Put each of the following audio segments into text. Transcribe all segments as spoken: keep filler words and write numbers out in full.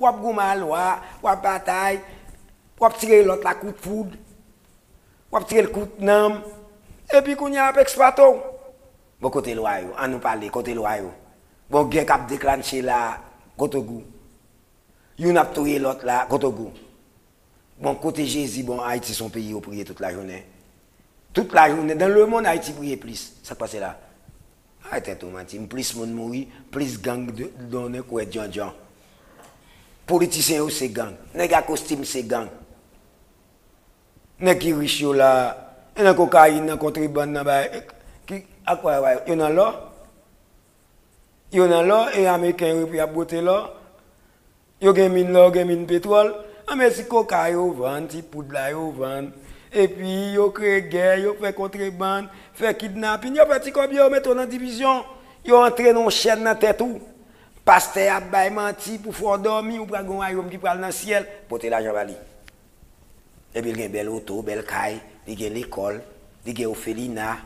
W ap goumen a lwa, w ap batay, w ap tire lòt la kout poud, w ap tire l kout nanm, epi kounye a ap eksplwate w. Bon, kote lwa yo? Ann nou pale, kote lwa yo? Bon, gè k ap deklanche la, kote gou? Youn ap touye lòt la, kote gou? Bon, kote Jezi? Bon, Ayiti se yon peyi yo priye tout lajounen. Tout lajounen, dans le monde, Ayiti priye plis. Sa k pase la? Ay tèt ou manti, plis moun mouri, plis gang donnen kwè djandjan. Politisyen yo se gang, nèg a kostim se gang. Nèg ki rich yo la, e nan kokayin, nan kontrebann, nan bagay, ki, ak, yo nan lò? Yo nan lò, e Ameriken yo epi y ap bwote lò. Yo gen min lò, yo gen min petwòl. Anben, ti koka yo vann, ti poud la yo vann. Epi yo kreye gè, yo fè kontrebann, fè kidnapin, yo fè ti kòb yo, yo mete w nan divizyon. Yo antre nan yon chèn nan tèt ou. Pastè ap bay manti pou fè w dòmi, ou pral gen yon wayòm ki pral nan syèl. Pote lajan ba li. Epi l gen bèl oto, bèl kay, li gen lekòl, li gen ofelina.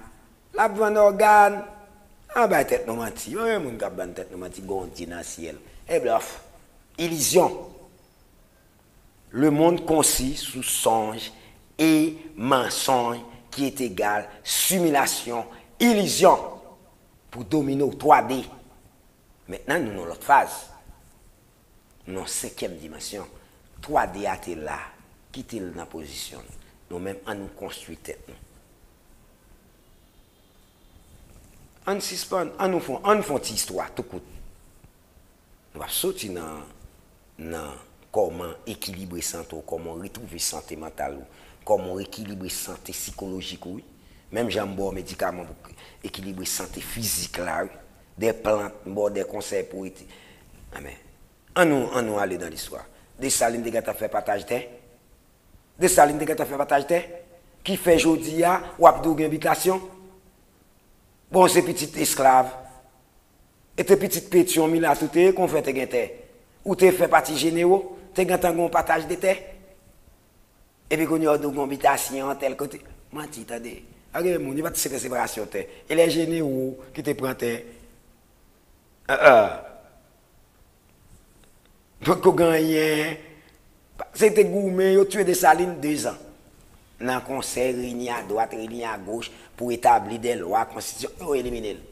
L ap vann ògàn. Ann bay tèt nou manti. Yon moun k ap ban tèt nou manti, gen yon Dye nan syèl. E blòf. Ilizyon. Le monde conçu sous songe et mensonge qui est égal simulation, ilizyon. Pou domine w, twa D. Mentnan, nou nan lòt faz. Nou nan senkyèm dimansyon. Twa D a te la, kite l nan pozisyon l. Nou menm, ann nou konstwi tèt nou. Ann sispann, ann nou fon, ann fon ti istwa tou kout. Nou ap soti nan, nan kòman ekilibre sante w, kòman w retwouve sante mantal ou, kòman w ekilibre sante sikolojik ou, wi. Menm jan m ba w medikaman pou ekilibre sante fizik la, wi. De plant, m ba w de konsèy pou rete. Anben, ann nou, ann nou ale nan listwa. Desalin te gentan fè pataj tè. Desalin te gentan fè pataj tè. Ki fè jodi a, w ap di w gen bitasyon. Bon, se pitit esklav. E te pitit Petyon, milat ou te ye, konfè te gen tè. Ou te fè pati jenewo, te gentan gen yon pataj de tè. Epi kounye a w di w gen yon bitasyon tèl kote. Manti, tande. A gen moun, yo pa t se fè separasyon tè. E lè jenewo ki te pran tè. Ah, ah. Potko gen anyen. Se te goumen, yo tiye Desalin dezan. Nan konsèy, reyini adwat, reyini agoch, pou etabli de lwa, konstitisyon, yo elimine l.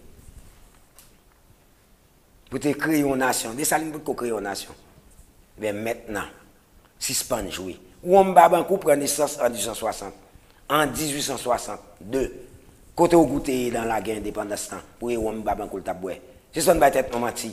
Pou te kreye yon nasyon. Desalin potko kreye yon nasyon. Men mentnan, sispann jwe. Wonm Babankou pran nesans an dizuit san swasant. An dizuit san swasant de. Kote Ogou te ye nan lagè endepandans lan, pou e wonm Babankou l t ap bwè? Sispann bay tèt nou manti.